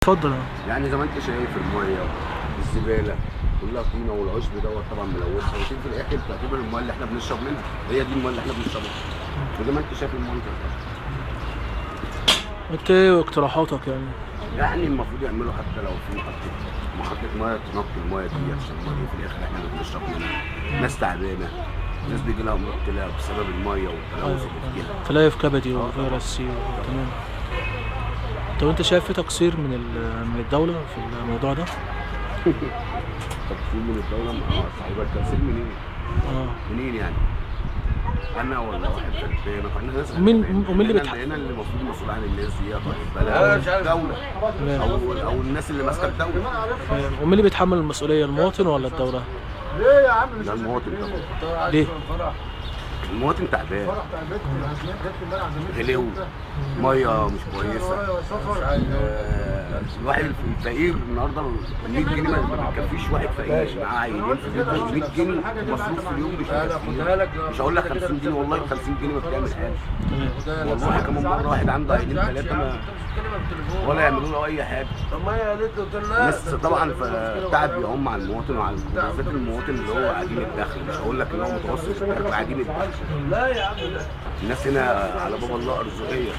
اتفضل. يعني زي ما انت شايف المية الزبالة كلها طينه والعشب دوت طبعا ملوثة، وتيجي في الاخر تعتبر المية اللي احنا بنشرب منها هي دي المية اللي احنا بنشربها، وزي ما انت شايف المنظر ده. انت ايه اقتراحاتك يعني؟ يعني المفروض يعملوا حتى لو في محطة مية تنقي المية دي، عشان المية دي في الاخر احنا اللي بنشرب منها. ناس تعبانة، ناس بيجي لها امراض كلى بسبب المية والتلوث اللي فيها. تليف كبدي وفيروس سي. تمام. طب انت شايف في تقصير من الدولة في الموضوع ده؟ تقصير من الدولة؟ هيبقى التقصير منين؟ منين يعني؟ انا ولا واحد غلبان؟ احنا ناس مين ومين اللي بيتحمل؟ هنا اللي المفروض مسؤول عن الناس دي طيب الدولة او الناس اللي ماسكة الدولة. ومين اللي بيتحمل المسؤولية، المواطن ولا الدولة؟ ليه يا عم؟ لا المواطن طبعا. ليه؟ المواطن تعبان، غلو، مية مش كويسة. الواحد الفقير النهارده 100 جنيه ما بتكفيش. واحد فقير معاه عيلين في بيته 100 جنيه مصروف في اليوم مش بيكفيه. مش هقول لك 50 جنيه، والله 50 جنيه ما بتعمل حاجة. والله كمان مرة واحد عنده عيلين ثلاثة ما ولا يعملوا له اي حاجة. الناس طبعا التعب بيعم على المواطن وعلى بالذات المواطن اللي هو عديم الدخل. مش هقول لك ان هو متوسط الدخل، عديم الدخل. لا يا عم، الناس هنا على باب الله ارزقيه.